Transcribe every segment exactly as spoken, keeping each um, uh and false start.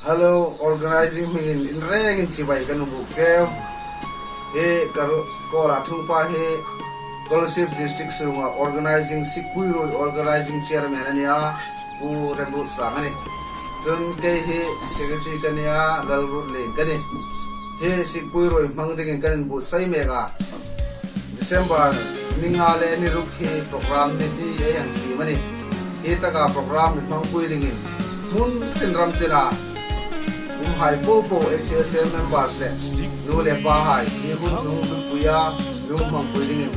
Hello, organizing hmingin in rengin chibai kan hung buk cheu. Hi ka ru-, Kawl a thung pa hi Kolasib District sunga organizing, Sikpui Ruoi organizing chairman a nia, Pu Remruotsang a nih. Chun kei hi secretary ka nia, Lalruotlien ka nih. Hi Sikpui Ruoi hmang dingin kan inbuotsai mek a. December ni nga le ni ruk hi program ni hni ei hang siem a nih. Hi taka program mi hmangpui dingin hmun tin ram tina umhai popo H S A members le nu le pahai hi hun hung tutpui a, hung hmangpui dingin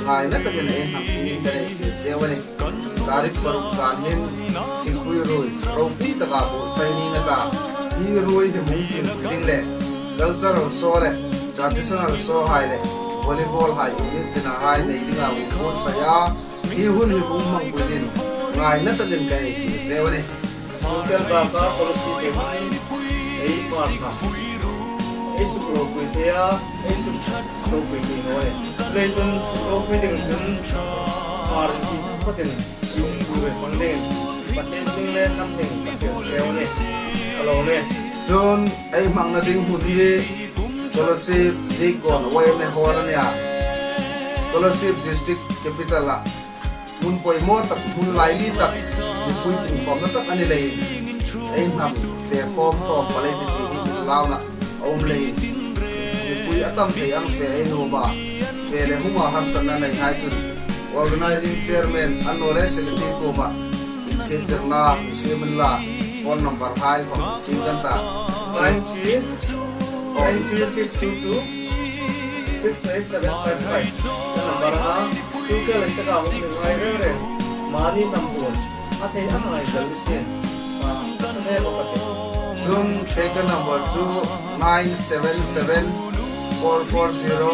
ngaina takin ei hmang dingin kan ei fiel cheu a nih. Tarik paruk zan hin Sikpui Ruoi ropui taka buotsai ning a ta. Hi ruoi hi hung tlungpui ding le cultural show le traditional show hai le volleyball hai, inlin tina hai nei dinga hung buotsai a. Hi hun hi hung hmangpui dingin ngaina takin kan ei fiel cheu a nih. Chu kel baka policy te ei pan na. Ei suk ropui thei a, ei suk ropui thei naw a nih. Leiin chun suk ropui ding chun par ki patin Sikpui Ruoi hmang ding, Pathien hming le hnam hming ka fiel cheu a nih. Ka lawm e. Chun ei hmangna ding hmun hi Kolasib Deacon Y M A Hall a nia. Kolasib District Capital-a hmun poimaw tak, hmun laili tak, mipui pungkhawmna tak a ni leiin ei hnam fe khawm khawm palei ti ti hi inlauna a um leiin mipui a tam thei ang fe ei nuom a, fe le hunga harsatna nei hai chun organizing chairman annawleh secretary kuoma inthiltirna hung siem unla, phone number hai hung siem kan ta. Nine three, nine three six two two, six eight seven five five. Ka number a, chu kel taka hung ni ngai reng reng. Mani number a thei ang ngai tel ni sien. Pa, ka hne lo ka ti. Chun kei ka number chu nine seven seven, four four zero,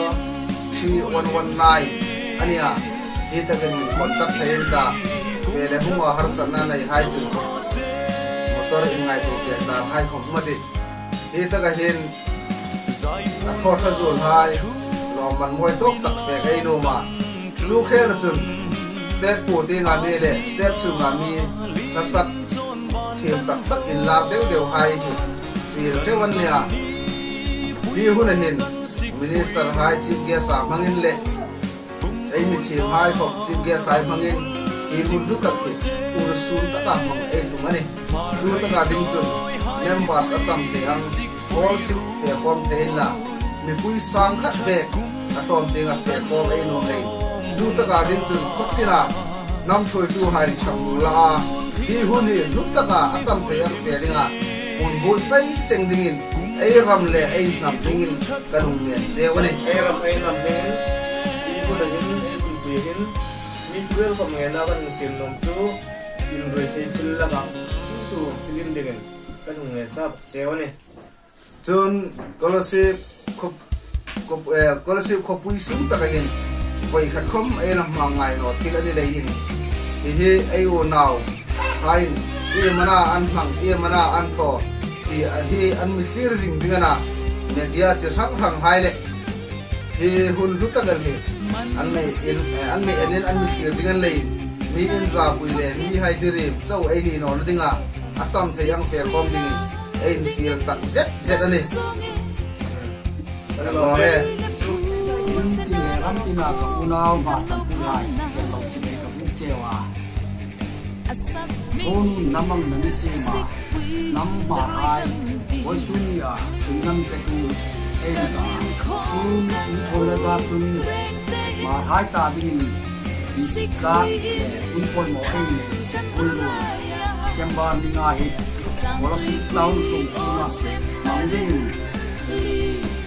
three one one nine a nia. Hi takin contact thei in ta. Fe le hunga harsatna nei hai chun motor inngaituo pek dan hai khawm um a tih. Hi taka hin a thaw ṭha zuol hai, lawmman mawi tawk tak pek ei nuom a. Chu khela chun state puotienga mi le state sunga mi hla sak thiem tak tak inlar deu deu hai hi fiel ṭheu an nia. Hi huna hin minister hai, chief guest a hmangin le ei mi thiem hai khawm chief guest hai hmangin hi hun hlu tak hi ursun taka hmang ei tum a nih. Chu taka ding chun members a tam thei ang hall suk fe khawm thei inla, mipui sang khat bek a tlawm tienga fe khawm ei nuom leiin, chu taka ding chun khawtina hnam ṭhuoituhai ṭhang la a, hi hun hi hlu taka a tam thei ang fe dinga hung buotsai seng dingin ei ram le ei hnam hmingin kan hung ngen cheu a nih. Ei ram ei hnam hmingin hi huna hin ei hung ti hin mi twelve khawm ngenna kan hung siem nuom chu inruoi thei thil laka tu thil in dingin kan hung ngen sa bawk cheu a nih. Chun Kolasib khaw-, khaw-, eh, Kolasib khawpui sung taka hin voi khat khawm ei la hmang ngai naw thil a ni leiin, hi hi ei unauhaiin iemani an hmang, iemani an thaw ti a hi an mi thlir zing ding a na, media chi hrang hrang hai le hi hun hlu tak el hi an mi in, eh, an mi enin an mi thlir ding a ni leiin, mi inzapui le mihai diriek chau ei ni nawna dinga a tam thei ang fe khawm dingin ei infiel tak zet zet a nih. Hello. Ram tina ka unau Hmarthanpuihai, zel lo chi ka buk cheu a. Hun hnam hmangna ni siem a, hnam Hmarhai vawisun nia hringna petu ei ni zat. Chun in ṭhuoina zat chun Hmarhai ta dingin inchik tlak le hun poimaw ei nei Sikpui Ruoi December ni nga hi Kolasib town hluong sunga hmang dingin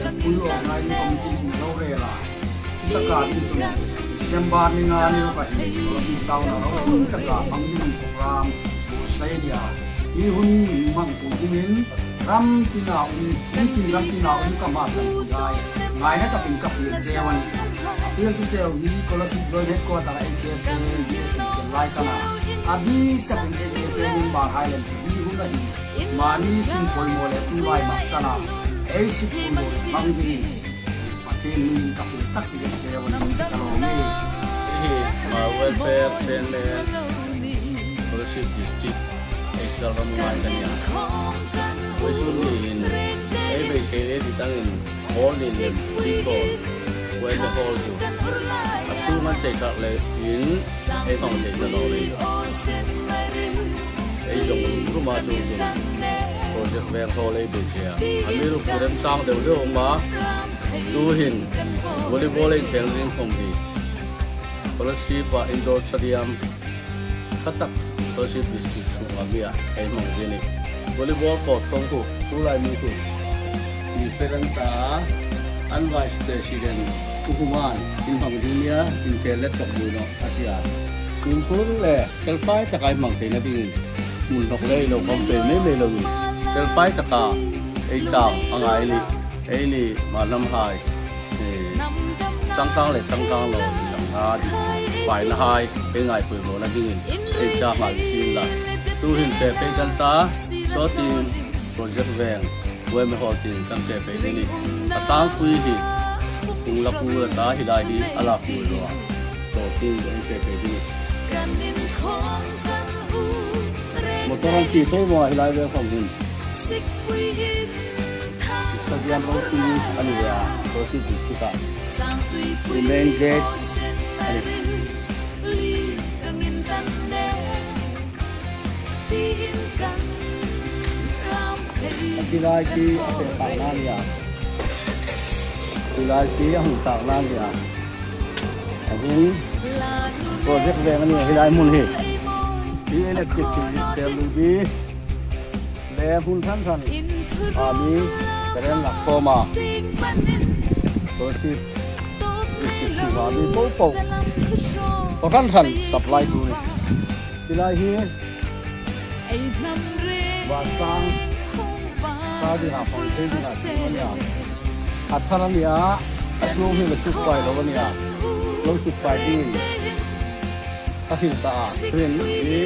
Sikpui Ruoi organizing committee chun lo rel a. Chu taka ding chun December ni nga ni ruka hin Kolasib town-a ropui taka hmang dingin program buotsai a nia. Hi hun hmangpui dingin ram tina um, hmun tin ram tina um ka Hmarthanpuihai ngaina takin ka fiel cheu a nih. Fiel chu cheu hi Kolasib Joint Headquarter H S A, H S A chel lai ka na. A bik takin H S A member hai lem chu hi huna hin mani sin poimaw le tulai mak sana ei Sikpui Ruoi hmang dingin Pathien hmingin ka fiel tak zet cheu a nih, ka lawm e. Hi Hmar Welfare Chairman, Kolasib District, ei sal ram ngai ka nia. Sun ni hin ei beisei le ti tangin hall ni lem ti ko. Wembe hall chu a sunga chei thak le in ei hmang thei ta naw le. Ei zong ruma chu chu project veng hall ei beisei a. Amiruokchu remchang deu deu um a. Tuhin volleyball ei khel ding khom hi Kolasib-a indoor stadium ṭha tak Kolasib district chunga mi a ei hmang ding a nih. Volleyball court kawng khu, tulai mi khu, mi Feranta an vice president Pu Human in hmang ding nia, in khel le chawk ding naw a ti a. Tun khun le felfai taka ei hmang theina dingin hmun hnawk le ei lo khom pe mei mei lo ni. Felfai taka ei chang a ngai a nih. Eini Hmar hnam hai, eh, changkang le changkang lo inlangna ding chu faina hai ei ngaipawimaw na dingin ei chang ngai sin la. Tuhin fe pei kan ta, sawtin project veng, Wembe hall tieng kan fe pei ding a nih. A tlangpui hi hung la pui a ta, hi lai hi a la pui lo a. Sawtin kan fe pei ding a nih. Motor an sie thei maw hi lai ve khom hin. Stadium ropui a ni a, Kolasib district-a. Main gate a nih. Hi lai hi a fe khakna a ni a. Hi lai hi a hung khakna a ni a. A hin project veng a ni hi lai hmun hi. Hi electric hi sel lu bi. Le hmun hran hran a mi current lak khom a. Kolasib district chu a mi po po. Khaw hran hran supply tu ni. Hi lai hi. Vansang ta ding a hmang thei ding a ti a ni a. A thar a ni a, a sung hi lo suk fai lo a ni a. Lo suk fai ding. Ka hril ta a. Hril hi,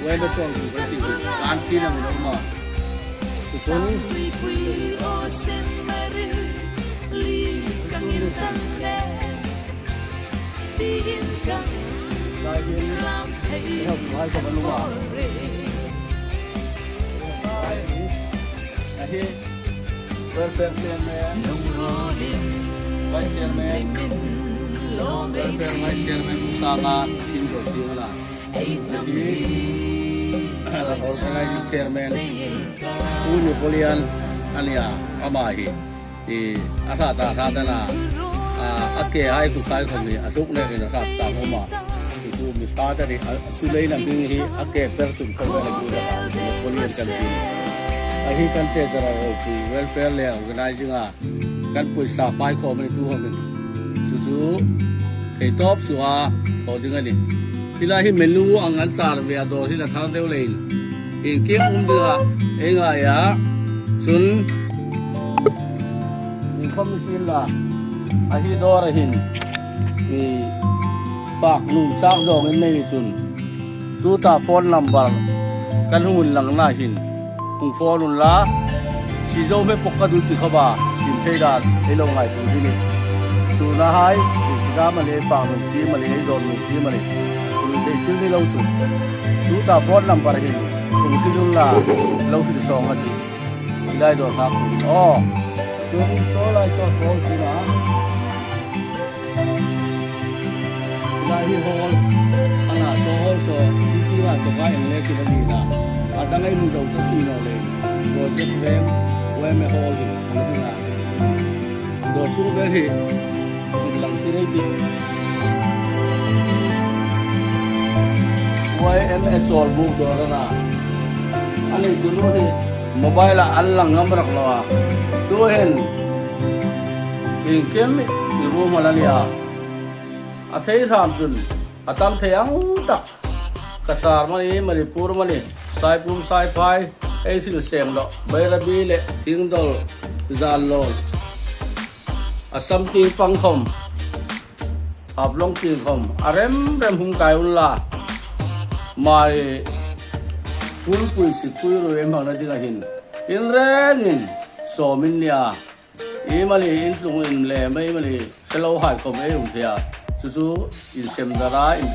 Wembe chuang tu kan ti hi. Kan ti na mi lo ma. Chu chun. Lai hin, help mai ka ma lua. A hi, welfare chairman, vice chairman, welfare vice chairman, Pu Sanga, thim dawr ding a na. A hi, organizing chairman, Pu Napoleon a ni a, ama hi. I, a hrat a hrat a na. A, a ke hai ku kai khom hi, a suk le in a hrat chang um a. I chu mi hrat a ni, a, a chu lei na hming hi, a ke per chun khom le ku da. Napoleon kan ti. A hi kan te zara ro ku welfare le organizing a. Kan pawisa pai khom ni tu hom ni. Chu chu. Thei tawp suo, thaw ding a nih. Hi lai hi menu ang an tar ve a, dawr hi la thar deu leiin. Iengkim um ding a, ei ngai a. Chun, iengkhom ni sien la. A hi dawr a hin. Mi fak nuom chak zawng in nei ni chun. Tuta phone number kan hung inlangna hin hung phone unla, sie zo hme pawk ka duty khawm a, siem thei dan ei lo ngaituo ding a nih. Suna hai, ei ti dam a le, fak nuom chiem a le, ei dawr nuom chiem a le, hung thei thil ni lo chu. Tuta phone number hin hung hril unla, lo hril sawng a tih. Hi lai dawr hak ni. Aw. Chu saw lai saw pawl chu na. Hi lai hi hall a na, saw hall saw, hi ti la to ka eng le ki la ni na. A dang ei hmu zo ta si naw le. Project veng, Wembe hall hi, hmu ding a. Dawr sung vel hi, sung lang ti rei ti. Wembe chawl buk dawr a na. A nei tu nu hi, mobile-a an lang ngam rak lo a. Tu hin, iengkim i ruom a la ni a. A thei hram chun, a tam thei ang tak. Cachar mani, Manipur mani, Saipum, Saiphai, ei thil sem lo. Bairabi le, Thingdol, Zallol. Assam tieng pang khom. Haflong tieng khom. A rem rem hung kai unla. Mai, pulpui sikpui ruoi hmangna ding a hin. In rengin, sawm in nia. Ei mani in tlung in le, mei mani, hello hai khom ei um thei a. Chu chu, in sem dara, in